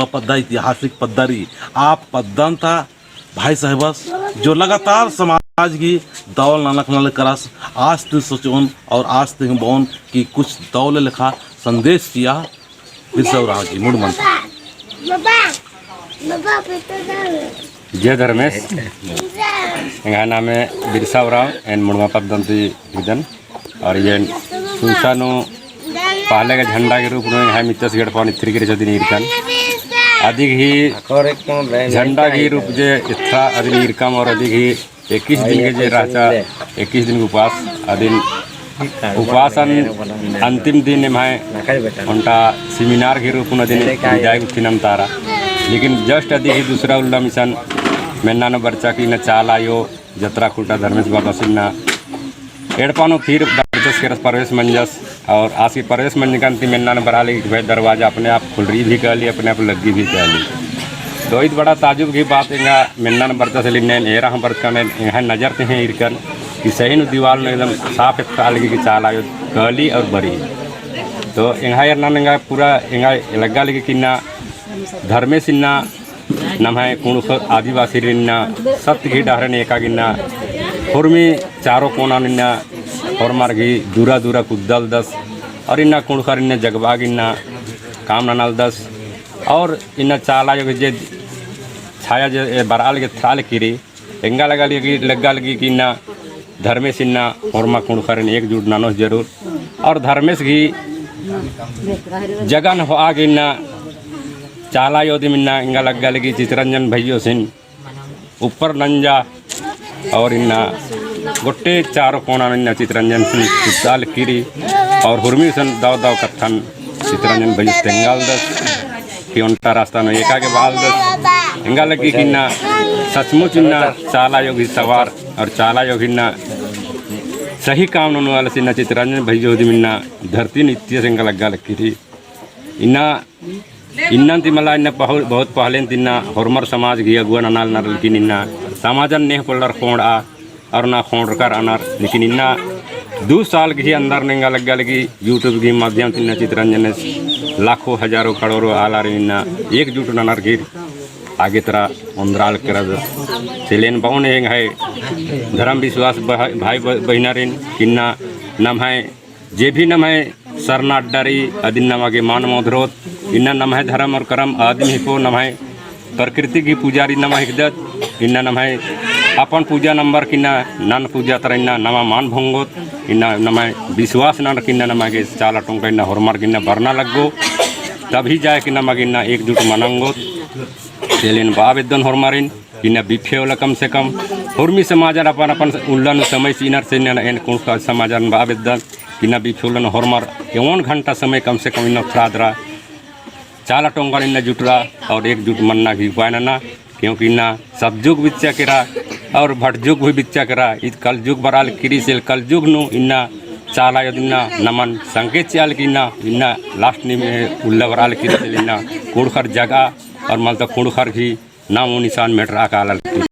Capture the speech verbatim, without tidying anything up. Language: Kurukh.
पद्दा, ऐतिहासिक पद्दा रई। आ पद्दन ता भाई साहेबस जो लगातार समाज गही दौल नलख नलख करस, आस ती सोचोन और आस ती बओन कि कुछ दौल लेखा संदेश चिआ बिरसा उराँव जी मुड़ मन ता। जय धर्मेस। एंग्है नामे बिरसा उराँव, एन मुड़मा पद्दन ती हिकदन। और एन सुसा नू पहले के झंडा के रूप नू एंग्है मित्तस गही एड़पा नू इत्थरी के रे चदिन ईरकन। अदिगही झंडा गही रूप जे इत्थरा अदिन ईरकम और अदिगही इक्कीस दिन के जे रहचा, इक्कीस दिन के उपास, अदिन उपासन अंतिम दिन एम्है ओन्टा seminar गही रूप नू अदिन विदाई गुट्ठिन अम्तारा। लेकिन just अदिगही दूसरा उल्ला मिसन मेन्ना नू बरचा कि इन्ना चाला आयो जतरा खुटा धर्मेस बाबस इन्ना एड़पा नू फिर बरचस केरस प्रवेश मंजस। और आस गही प्रवेश मंजकन ती मेन्ना नू बरआ लगी कि भाई दरवाजा अपने आप खुलरी भी काली, अपने आप लग्गी भी काली। तो ईद बड़ा ताजुब गही बात एंगा मेन्ना नू बरचस ले एन एरा हूँ बरचकन, एंग्है नजर ती हूँ ईरकन कि सही नू दीवाल नू एकदम साफ एथरआ लगी कि चाला आयो काली और बरई। तो एंग्है एरना नू एंगा पूरा एंगा लग्गा लगी कि इन्ना धर्मेस इन्ना नम्है कुँड़ुख़ आदिवासीर इन्ना सत्य गही डहरेन एका गे इन्ना होरमी चारो कोना नू इन्ना होरमर गही दूरा दूरा कुद्दालदस और इन्ना कुँड़ुख़र इन्ना जगबआ गे इन्ना काम ननालदस। और इन्ना चाला आयो गही जे छाया जे बरआ लगी एथरआ लगी रई, एंगा लग्गा लगी, लग्गा लगी कि इन्ना धर्मेस इन्ना होरमा कुँड़ुख़रिन एकजुट ननोस जरूर। और धर्मेस गही जगन होआ गे इन्ना चाला आयो दिम इन्ना एंगा लग्गा लगी चितरंजन भैयोसिन ऊपर नंजा और इन्ना गोट्टे चारो कोना नू इन्ना चितरंजन सिंह कुद्दालकी रई और हुरमी सन दव दव कत्थन चितरंजन भैयोस तेंगालदस कि ओन्टा रास्ता नू एका गे बआलदस। एंगा लग्गी कि इन्ना सचमुच इन्ना चाला आयो गही सवार और चाला आयो गही इन्ना सही काम ननोर आलस इन्ना चितरंजन भैयो दिम इन्ना धरती नू इत्तियस एंगा लग्गा लगी रई। इन्ना इन्ना ती मला इन्ना पहु-, बहुत पहले ती इन्ना होरमर समाज गही अगुवा ननालनर, लेकिन इन्ना समाजन नेह पोल्लर ख़ोंड़आ और ना ख़ोंड़रकर अनर। लेकिन इन्ना दू साल गही अंदर नू एंगा लग्गा लगी YouTube गही माध्यम ती इन्ना चितरंजनस लाखों, हजारों, करोड़ों आलारिन इन्ना एकजुट ननर गही आगे तरा ओन्द्राल केरदस। से ले एन बओन एंग्है धर्म विश्वास भा-, भाई ब-, बहिनारिन कि इन्ना नम्है जे भी नम्है सरना अड्डा रई, अदिन नमा गे मान मोधरोत। इन्ना नम्है धर्म और करम आदिम हिको, नम्है प्रकृति गही पुजारी नमा हिकदत। इन्ना नम्है अपन पूजा नंबर कि इन्ना नन पूजा तरा इन्ना नमा मान भोंगोत। इन्ना नम्है विश्वास ननर कि इन्ना नमा गे चाला टोंका इन्ना होरमर गे इन्ना बरना लग्गो। तभी जाए कि नमा गे इन्ना एकजुट मना ओंगोत। से ले एन बआ बेद्दन होरमारिन कि इन्ना बिफे उल्ला कम से कम होरमी समाजन अपन अपन उल्ला नू समय चिअनर, से इन्ना एन कुँड़ुख़ समाजन बआ बेद्दन कि इन्ना बिफे उल्ला नू होरमर एवोन घंटा समय कम से कम इन्ना ओथरा दरा चाला टोंका इन्ना जुटरा और एकजुट मन्ना गही उपाय नना। क्योंकि इन्ना सतजुग बिच्चा केरा और भटजुग भी बिच्चा केरा। ईद कलजुग बरआ लगी रई, से ले कलजुग नू इन्ना चाला आयो दिम इन्ना नमन संकेत चिआ लगी कि इन्ना, इन्ना last निम उल्ला बरआ लगी रई, से ले इन्ना कुँड़ुख़र जगआ और मलता कुँड़ुख़र गही नामो निशान मेटरआ काला।